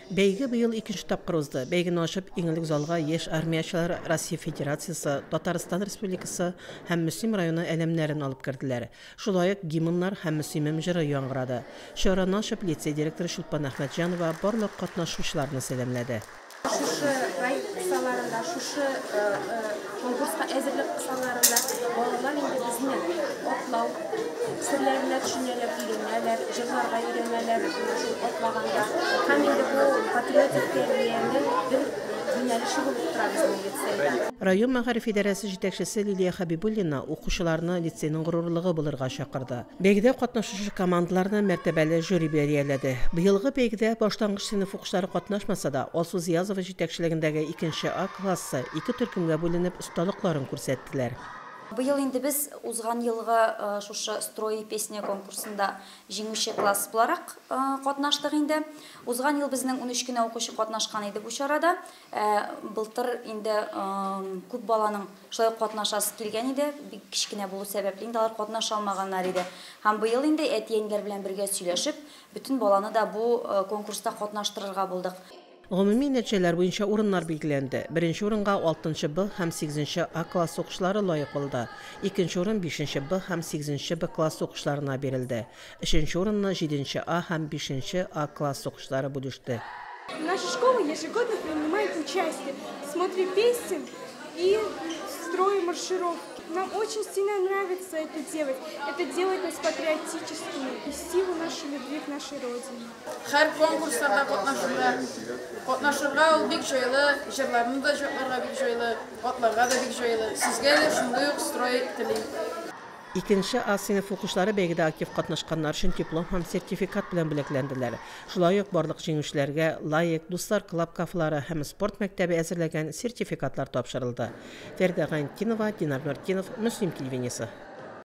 Бәйге быел икенче тапкыр узды. Бәйгене ачып, иң элек залга яшь армиячеләр Россия Федерациясе, Татарстан Республикасы һәм Мөслим районы әләмнәрен алып керделәр. Шулай ук гимннар һәм Мөслимем җыры яңгырады. Чараны ачып, лицей директоры Чулпан Әхмәтҗанова барлык катнашучыларны сәламләде. Шушы проект кысаларында, шушы конкурска әзерлек кысаларында балалар инде безнең атлау серләренә төшенәләр, өйрәнәләр, җырларга өйрәнәләр шул атлаганда. Һәм инде бу патриотик тәрбиянең бер юнәлеше булып тора безнең лицейда. Район мәгариф идарәсе җитәкчесе Лилия Хәбибуллина укучыларны лицейның горурлыгы булырга чакырды. Бәйгедә катнашучы командаларны мәртәбәле жюри бәяләде. Быелгы бәйгедә башлангыч сыйныф укучылары катнашмаса да, Алсу Зиязова җитәкчелегендәге икенче А классы ике төркемгә бүленеп осталыкларын күрсәттеләр. Быел инде без узган елгы шушы «Строй песня» конкурсында җиңүче класс буларак катнаштык инде. Узган ел безнең 13 кенә укучы катнашкан иде бу чарада. Былтыр инде күп баланың шулай ук катнашасы килгән иде, бик кечкенә булу сәбәпле инде алар катнаша алмаганнар иде. Һәм быел инде әти-әниләр белән бергә сөйләшеп, бөтен баланы да бу конкурста катнаштырырга булдык. Гомуми нәтиҗәләр буенча урыннар билгеләнде. Беренче урынга 6 Б һәм 8 А класс укучылары лаек булды. Икенче урын 5 Б һәм 8 Б класс укучыларына бирелде. Өченче урынны 7 А һәм 5 А класс укучылары бүлеште. Наша школа ежегодно принимает участие в смотре песен и строе маршировки. Нам очень сильно нравится это делать. Это делает нас патриотическими и силу нашей любви к нашей Родине. Һәр конкурсларда катнашырга, катнашырга ул бик җайлы, җырларны да җырларга бик җайлы, атларга да бик җайлы. Сезгә дә шундый ук строй телим. Икенче А сыйныф укучылары бәйгедә актив катнашканнар өчен диплом һәм сертификат белән бүләкләнделәр. Шулай ук барлык җиңүчеләргә Лайк, Дуслар клаб кафелары һәм спорт мәктәбе әзерләгән сертификатлар тапшырылды. Фәрдә Гайнетдинова, Динар Нуртдинов, Мөслим телевидениесе.